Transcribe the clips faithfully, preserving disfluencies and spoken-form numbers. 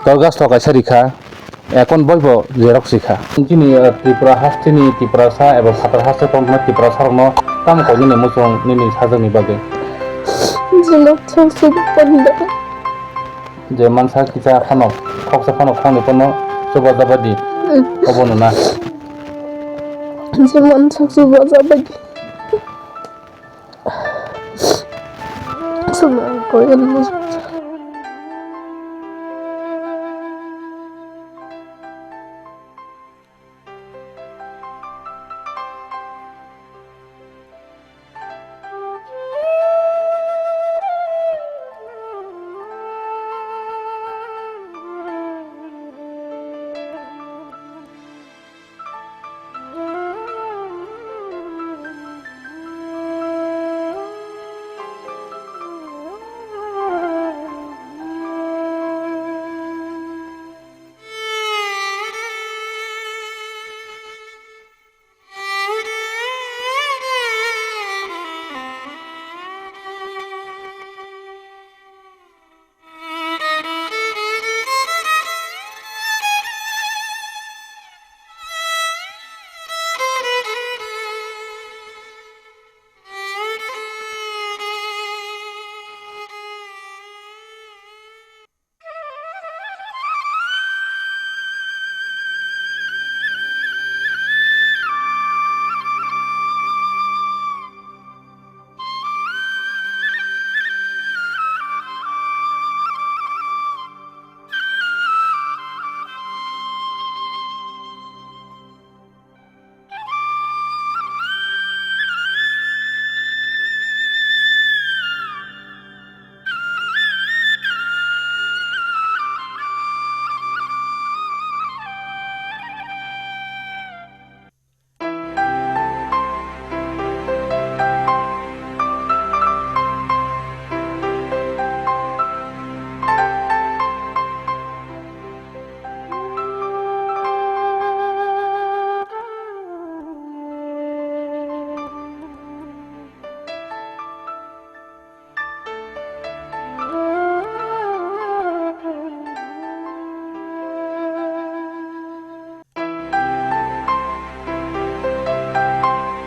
dorgasto kaisa rikha, account boibo xerox rikha. Chini, eh, Tripura hasteni Tiprasa eba phatar haste tongthoknai Tiprasarokno tamo kok nini muchung nini sajakni bagwi? Jima chwng chwng panda. Je mansa kisa phano, khoksa phano khoknwi phano chubajabaidi. Hmm. Obono na. Jima chwng chubajabaidi. Sumang koyan mo.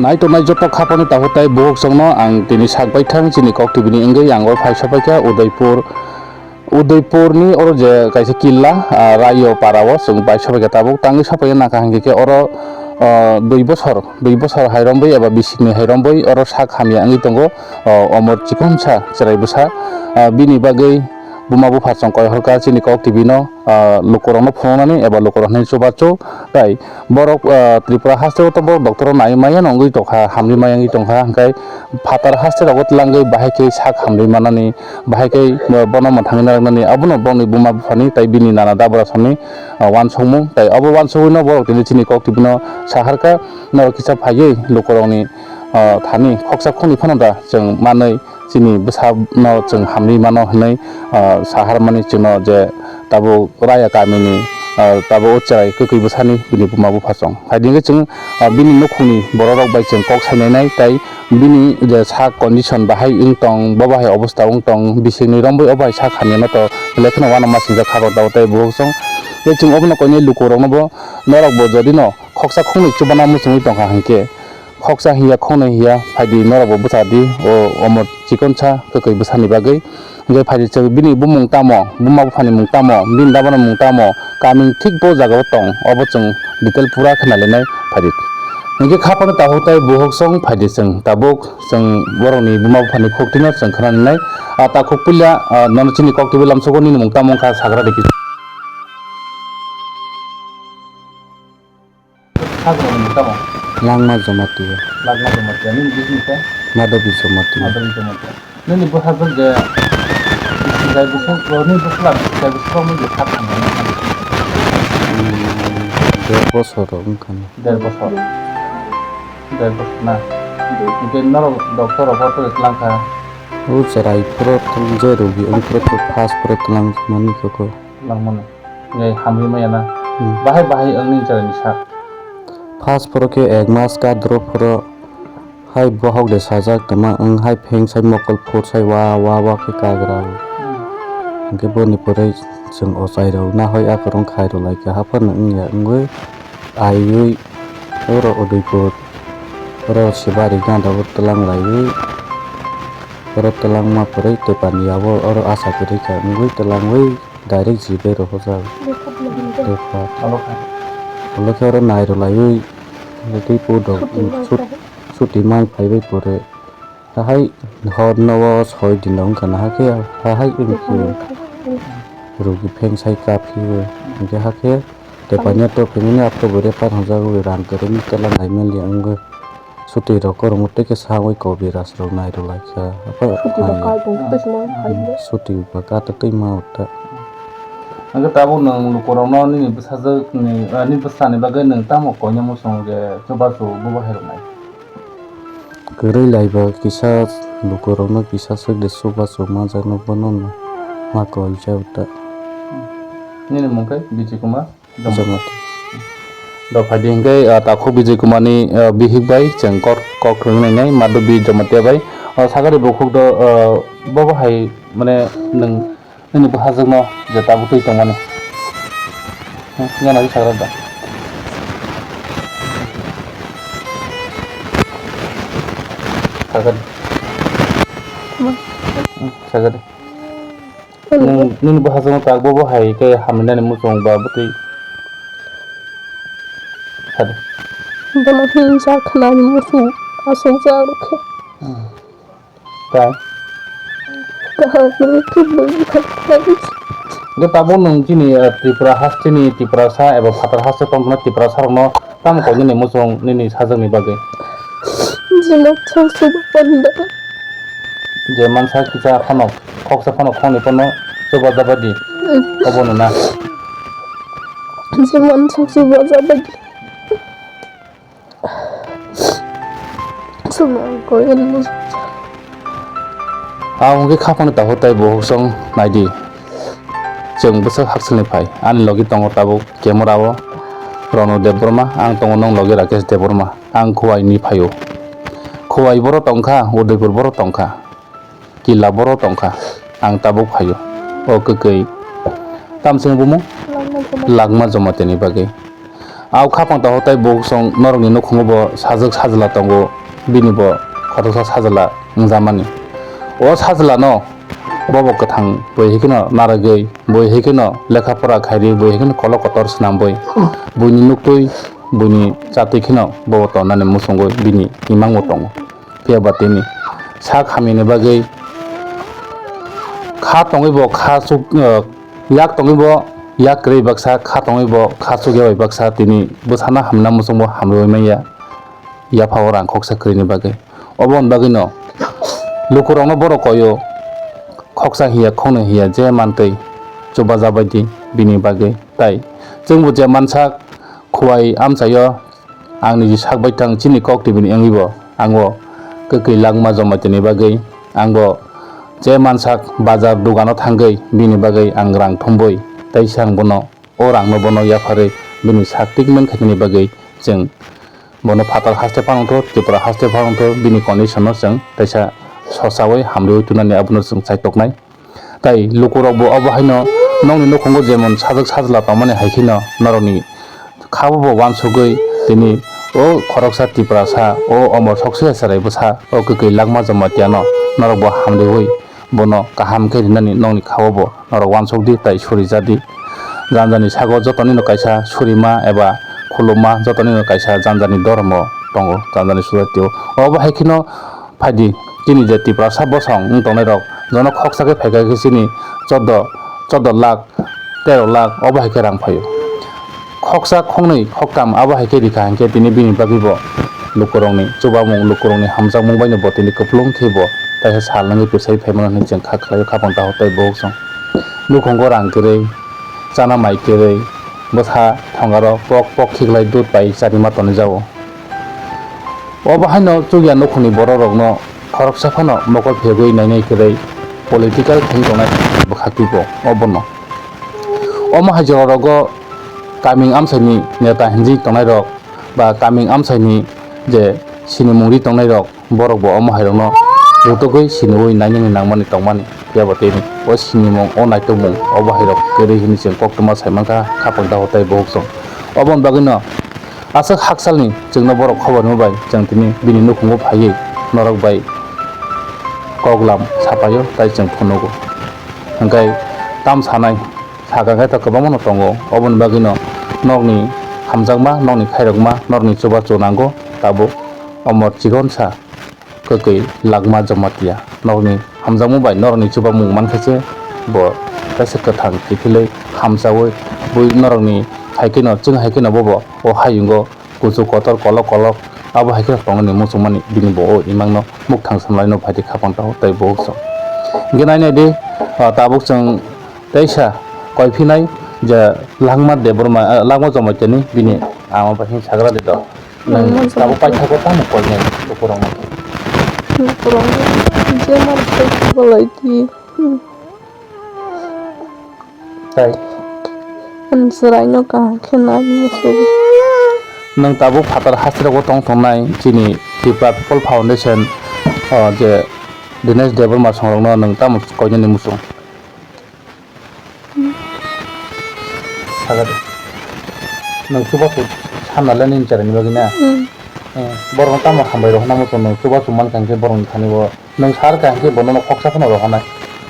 Naitongnai joto khapani takhuk tai bukhuk chwngno ang tini sak baithang chini kok T V ni wngwi ang o phai sopaikha Udaipur. Udaipurni oro je kaisa killa, ah, Rayo Parao chwng bai sopaikha tabuk tangwi sopaina nangkha hinkhe khe oro, ah, dui bosor, dui bosor hai romwi eba bisikni hai romwi oro sak hamya wngwi tongo, ah, omor chikonsa chwrai bwsa, ah, bini bagwi buma bupha chwng koi horkha chini kok T V no, ah, lukurokno phunuknani eba lukurokni chubachu tai Borok, ah, Tripura haste o tongo, borok doctor o nai maya no wngwi tongkha, hamri maya wngwi tongkha, hwnkhe phatar haste rogo twlangwi bahai khe sak hamri manani, bahai khe, ah, bono mwthangwi narwknani, abono borokni buma buphani tei bini nana dabra songni, ah, uansukmung, tei obo uansugwi no borok tini chini kok T V no saharkha, norok kisa phaiwi lukurokni, ah, thani khoksa khoknwi phano da chwng manwi, chini bwsano chwng hamri mano hwnwi, ah, saharmani chwngno je tabuk Raya kamini, ah, tabuk o chwrai kwkwi bwsani bini buma bupha chwng. Hai hwnkhe chwng, ah, bini nukhungni bororok bai chwng kok sainainai tei bini je sak condition bahai wng tong, bo bahai obostha wng tong, bisingni romwi o bahai sak hamyano to belai kheno uanama singjak kha tei bukhuk chwng. Tei chwng obono koinai lukurokno bo norokbo jodino khoksa khoknwi chubana muchungwi tongkha hinkhe, khoksa hiya khoknwi hiya phaidi norokbo bwchadi o omor chikonsa kwkwi bwsani bagwi. Hinkhe phaidi chwng bini bumung tamo, buma buphani mung tamo, bini dabani mung tamo, kaming thik bo jagao tong, obo chwng detail pura khe nailainai phaidi. Hinkhe kha phano takhuk tai bukhuk song phaidi chwng tabuk chwng borokni buma buphani khukti no chwng khna nai. A takhuk puila, a, nono chini kok twibo lamsogo nini mung tamo wngkha sagra rikhi. Sagra ni tamo? Langma Jamatia. Langma Jamatia. Nini bising khe? Madhabi Jamatia. Madhabi Jamatia. Nini bwsajwk je bising jai bwswk, o, nini bwsla bising jai bwswk rok nini kha thangmani? Hmm, der bosor rok wngkha na. Der bosor. Der bosor na. Hwnkhe norok doctor rok bo tei twlang kha? O chwrai phuru twlang je rogi wng phuru first phuru twlang mani koko. Langmano. Ngai hamri maya na. Hmm. Bahai bahai wngni chwraini sak. First phoro khe ek mas kadro phoro hai bohok de sajak tongma wng hai pheng sai mokol phur sai wa wa wa khe kagra. Hmm. Hwnkhe boni pore Chwng ochai rok nahoi akorong khai rwlai kha, haphano wngya wngwi aiwi oro Udaipur, oro Sibari ganda o twlang laiwi, oro twlangma kwrwi tei paniya o oro asa kwrwi kha wngwi twlangwi direct jibe rohorjak. Alo khe oro nai rwlaiwi tei pudok sut-, suti mai phaibai pore. Ahai hor no o soi din rok wngkha na hakhe, ahai wngkhe rugi pheng sai kaphi o, hingkhe hakhe tepanya to phengni apto bo refer hwnjagwi rang kwrwngni twlang lai manliya wngwi suti rok kwrwngwi tei khe sagwi kobiraj rok nai rwlai kha. Suti rok kai tong tei sima hai le. Suti ba ka ta twi ma ta. Hingkhe tabuk nwng lukurokno nini bwsajwkni, ah, nini bwsani bagwi nwng tamo koinai muchung je chubachu bubahairok nai? Kwrwi laiba kisa lukurokno kisa swk de chubachu manjakno bono no ma koi jak ta. Nini mung khe Bijay Kumar Jamatia. Jamatia. Do phaidi hingkhe, ah, takhuk Bijay Kumarni, ah, bihik bai chwng kok, kok rwngwi nainai Madhubi Jamatia bai. O sakari bukhuk do, ah, bobo hai mane nwng Nini bwsajwkno je tabuk twi tongmani. Hmm, yana ri sagra da. Sagra di. Hmm, sagra di. Nwng nini bwsajwkno tabuk bo hai khe hamni nani muchung ba bwtwi. Sadi. Bono hinjak khnani muchung aswk jak rw khe. Hmm. Tei? Kaham kwrwi khe bwrwi hai khlai. Hwnkhe tabuk nwng chini, eh, Tripura hasteni Tiprasa eba phatar haste tongthoknai Tiprasarokno tamo koinani muchung nini sajwkni bagwi? Jemon chwng suba panda. Je mansa kisa phano, khoksa phano khoknwi phano chuba jaba di. Mm. Obo nuna. Jemon chwng suba jaba di. Chwng ang koi ani muchung. Ang hwnkhe khaphang tabo tei bo hwksong naidi. Chwng bwswk hakchilni phai. Ani logi tongo tabuk camera o Ronu Debbarma, ang tongo nong logi Rakesh Debbarma. Ang Khowai ni phaio. Khowai boro tongkha, Udaipur boro tongkha. Kila boro tongkha, ang tabuk phaio. O kwkwi tamsini bumung Langma Jamatia ni bagwi. Ang khaphang taho tei bo song norokni nukhungo bo sajwk sajla tongo, bini bo khoroksa sajla wngjakmani. O sajlano bobo kwthang bui hai kheno narwgwi, bui hai kheno lekha pora khairwi, bui hai kheno kolok kotor swnambui, buini nuktwi, buini chatwi kheno bobo tonnani muchungwi bini imangbo tongo. Phiya ba tini sak hamyani bagwi kha tongwi bo kha chuk, eh, yak tongwi bo yak kwrwi baksa, kha tongwi bo kha chukya bai baksa, tini bwsano hamna muchungbo hamrwi manya, yaphao rang khoksa kwrwini bagwi. Oboni bagwino lukurokno borok koyo, khoksa hiya khoknwi hiya je mantwi chubajabaidi bini bagwi. Tai chwngbo je mansak Khowai amchaio ang niji sak bai tang chini kok tibini wngwi bo ang o kwkwi Langma Jamatia ni bagwi ang bo je mansak bazar dogano thangwi bini bagwi ang rang thumbui tei se ang bono o rangno bono yapharwi bini sak treatment khainani bagwi chwng bono phatar haste phano thor, Tripura haste phano thor, bini condition no chwng teisa sosawi hamriwi tunani abono chwng chaitoknai. Tai lukurokbo obo haino nokni nukhungo jemon sajwk sajla tongmani hai kheno norokni khabo bo uansugwi tini o khoroksa Tiprasa, o omor soksoya cherai bwsa, o kwkwi Langma Jamatia no norokbo hamriwi bono kaham khe rinani nokni khao bo norok uansuk di tai suri ja di. Janjani sago jotonino kaisa surima eba khuluma jotonino kaisa janjani dhormo tongo, janjani society o. Obo hai kheno Phaidi, chini je Tiprasa bosong wng tongnai rok, jono khoksa khe phaikha khe chini chordo, chordo lakh, tero lakh obo hai khe rang phaio. Khoksa khoknwi khoktam abo hai khe rikha hinkhe tini bini bagwi bo lukurokni chubamung, lukurokni hamjakmung baino bo tini kwplung khe bo kaisa sal nangwi pwsai phaimano hinwi chwng kha khlaio, khapang taho tei bohok song. Nukhungo rang kwrwi, chana mai kwrwi, bwsa thongaro pok pok khiklai dud pai charima tonwi jao. Obo haino chukya nukhungni bororokno khoroksa phano mokol phegwi nainai kwrwi political thwng tongnai bwkhaktwi bo obono. Omo hai jorao rogo kaming amchaini neta hinwi tongnairok ba kaming amchaini je sinimung ri tongnairok borokbo omo hairokno rutugwi siniwi nainani nangmani tongmani. Phiya bo tini o sinimung, o naitukmung, o bahairok kwrwi hwnwi chwng koktwma sai mankha, khapang daho tei buhuk song. Oboni bagwino aswk hakchalni chwngno borok khobor rwma bai chwng tini bini nukhungo phaiwi norok bai koklam sapaio tei chwng phunugo. Hwnkhe tam sanai sakha khe to kwbangmano tongo, oboni bagwino nokni hamjakma, nokni khairokma, norokni chubachu nango tabuk omor chikonsa. Kwkwi Langma Jamatia. Norokni hamjakma bai norokni chubamung mankhe se bo kaisa kwthang kiphilwi hamchaui bui norokni hai kheno chwng hai kheno bobo o hayungo kuchuk kotor kolok kolok abo hai kheno tongmani muchungmani bini bo o imangno mukthang samlaino phaidi khapang tago tei buhuk song. Hwnkhe nai nai di, ah, tabuk chwng teisa koiphinai je Langma Debbarma, ah, Langma Jamatiani bini ama bai hwnwi sagra di do. Nang tabuk paithago tamo koinai lukurokno? Lukurokno je mar tei bolai di. Tai? Ang chwraino kaham khe nai muchung. Nwng tabuk phatar hastirogo tong tongnai chini Tripura People Foundation, o, je Dinesh Debbarma songrokno nwng tamo koinani muchung? Saga de. Nwng chubachu sanna le nini chwraini bagwi na? Hmm. Eh, borokno tamo hambai rw hwnna muchung nwng chubachu mankha hwnkhe borokni thani bo nwng sar kha hwnkhe bono khoksa phano rw hwnai.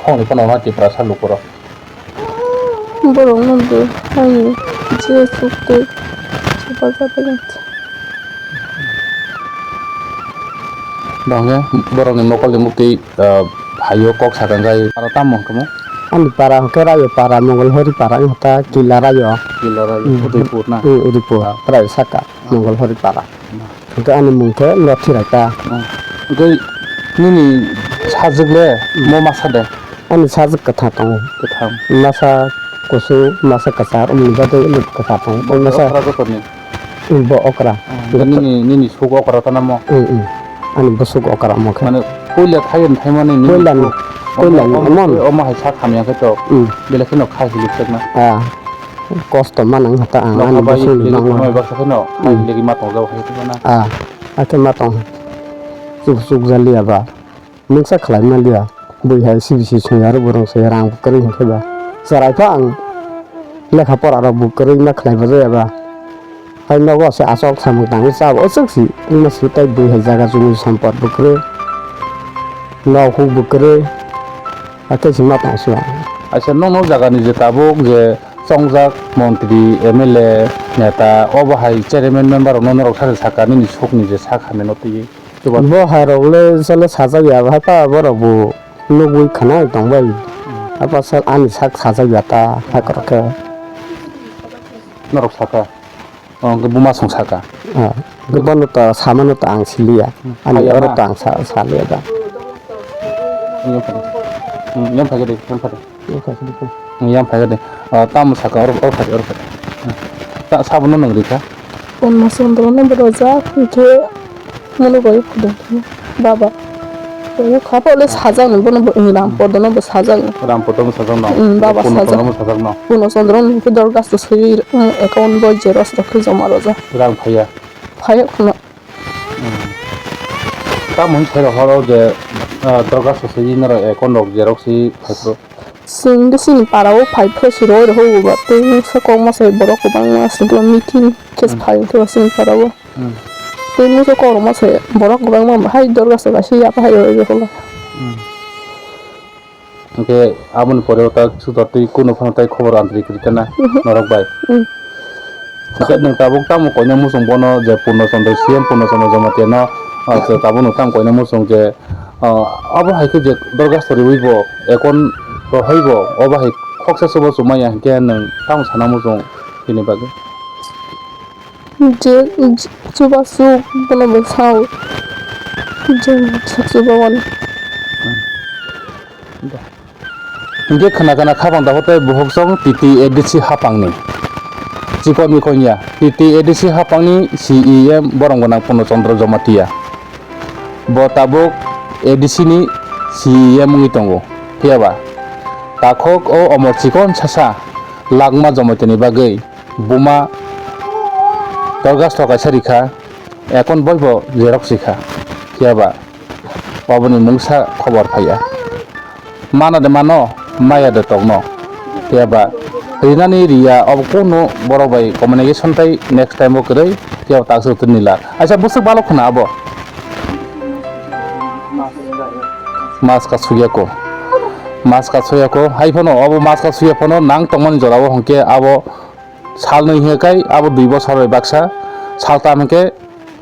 Khokni phano rw hwnai Tiprasa lukurok. Borokno bo ani je chukti chubachu. Bo hwnkhe borokni mokolni muktwi, ah, phaio kok sakha khe aro tamo hwnkhe mo? Ani para hwnkhe Rayo para, Mongol Hori para, wngkha ta Kila Rayo. Kila Rayo, hmm. Udaipur na? Hmm, Udaipur, ah. Rayo saka, hmm. Mongol Hori para. Hmm. Hwnkhe ani mung khe Lothi Raita. Hmm. Hwnkhe nini sajwk le, hmm, mo masa de? Ani sajwk kwthar tongo. Kwthar. Masa kusu, masa kwchar, umni bagwi umni kwchar tongo. Bo masa okra joto ni? Bo okra. Hmm, nini, nini suk okra ta namo? Hmm, hmm. Ani bwswk okra omo khe. Mane puila thaiwi thaimani nini puila ni, suk. Puila ni, omo, omo, omo hai sak hamya khe to. Hmm. Belai kheno khai hili sekna. Ah. Kosto manang ta ang ani bwswk ni bagwi. Nokha bai belai kheno khai hili ma tong jao hai kheno na. Ah. Akhe ma tong. Chuk chuk jaliya ba. Mungsa khlai manliya, bui hai C B C swngyaro borok se rang kwrwi hwnkhe ba. Chwrai pha ang lekha pora rok bo kwrwi ma khlai bajaya ba. Hai nogo se aswk samung tangwi cha bo aswk si wngma si tei bui hai jaga jumi sampot bo kwrwi. Nok huk bo kwrwi. Hakhe si ma tong si ang. Aisa nono jaga ni je tabuk je chongjak montri, M L A, neta obo hai chairman member rok no norok thani saka nini suk ni je sak hamya no twi. Chuba. Bo hai rok le sale sajak ya, hai pa borok bo nugwi khana tong bai. Hmm. Apa sal ani sak sajak ya ta hai korok khe. Norok saka. Oh, hwnkhe buma song saka. Ah, hwnkhe bono to samano to ang siliya. Hmm. Ani oro to ang sa-, saliya da. Yang phai. Hmm, yang phai de, yang phai de. Yang phai de. Hmm, yang phai de. Ah, tamo saka oro, oro phai, oro phai. Hmm. Ta sabono nang rika. Purna Chandra no boroja, hwnkhe Mono bai khudum baba. Bai kha pole sajak ni bono bo, hmm, Rampodo no bo sajak ni. Rampodo no sajak no. Hmm, baba Purna sajak. Chandra no sajak no. Purna Chandra no khe dorgas to swi, hmm, account bo xerox rok khe joma rwjak. Rang phaiya. Phaiya khuna. Hmm. Tamo hwn khe horo je, ah, dorgas to swi noro account rok xerox swi phaikro. Chwng de chini para o phai phro siro oi rw hugo ba tei mungsa kok masa borok kwbangma siro meeting khe, hmm, phai wngkhe ba chini para o. Hmm. Tei mungsa kokrokma se borok kwbangma hai dorga se kaisa yap hai rw rw. Hmm. Hwnkhe aboni pore o ta suda twi kunu phano tai khobor antri kwrwi khe na, mhm, norok bai. Hmm. Hwnkhe nwng tabuk tamo koina muchung bono je Purna Chandra, C M Purna Chandra Jamatia no, ah, je tabuk nwng tamo koina muchung je, ah, abo hai khe je dorga storiwi bo account rohoi bo, obo hai khoksa se bo chumaya hwnkhe nwng tamo sana muchung bini bagwi? Je, je, chubachu bono bo sao. Je, chuba wani. Hwnkhe khna khna khabang daho tei buhuk song T T A D C hapangni. Chikon mikon ya, T T A D C hapangni C E M borong gwnang Purna Chandra Jamatia. Bo tabuk A D C ni C E M wngwi tongo. Phiya ba, takhuk o omor chikon sasa Langma Jamatia ni bagwi buma dorgas to kaisa rikha, account boibo xerox rikha. Phiya ba, oboni mungsa khobor phaiya. Mana de mano, maya de tongno. Phiya ba rinani riya abo kunu borok bai communication tai next time o kwrwi, phiya ba takswk twi nila. Aisa bwswk balok khna abo. Maska suyako. Maska suyako. Hai phano abo maska suya phano nang tongmani jorao hwnkhe abo salnwi hwnkhe kai abo dui bosor bai baksa, saltam hwnkhe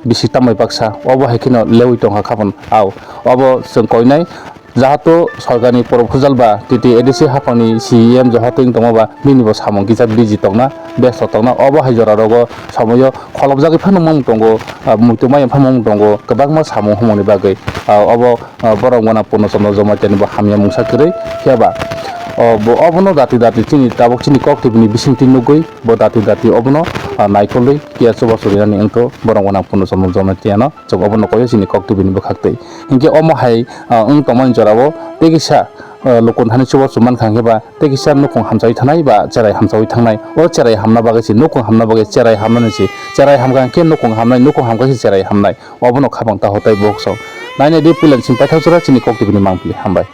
bisi tambai baksa, obo hai kheno leui tongkha khabon. Au, obo chwng koinai, jahato sorkarni proposal ba T T A D C haphangni C E M johoto wng tongma ba nini bo samung kisa busy tongna, besto tongna, obo hai jora rogo somoyo kholopjagwi phano mung tongo, ah, muitu maya phano mung tongo, kwbangma samung humungni bagwi, ah, obo, ah, borok gana Purno Chandra Jamatia ni bo hamya mungsa kwrwi, phiya ba, oh, bo obono dati dati chini tabuk chini kok twi bini bisingtwi nugwi, bo dati dati obono, ah, naikolwi kiya chubachu rinani wngtho borok gana Purno Chandra Jamatia no. Chwng obono koyo chini kok tubini bwkhaktwi. Hinkhe omo hai, ah, wng tongmani jorao tei kisa, ah, lukun hani chubachu mankha hinkhe ba tei kisa nukhung hamchawi thanai ba cherai hamchawi thangnai. O cherai hamna bagwi se nukhung hamna bagwi cherai hamnani se cherai hamkha hinkhe nukhung hamnai, nukhung hamkha se cherai hamnai. Obono khabang tahotai boksong. Nainai di puila ni simi paithak jora chini kok tubini mangpili. Hambai.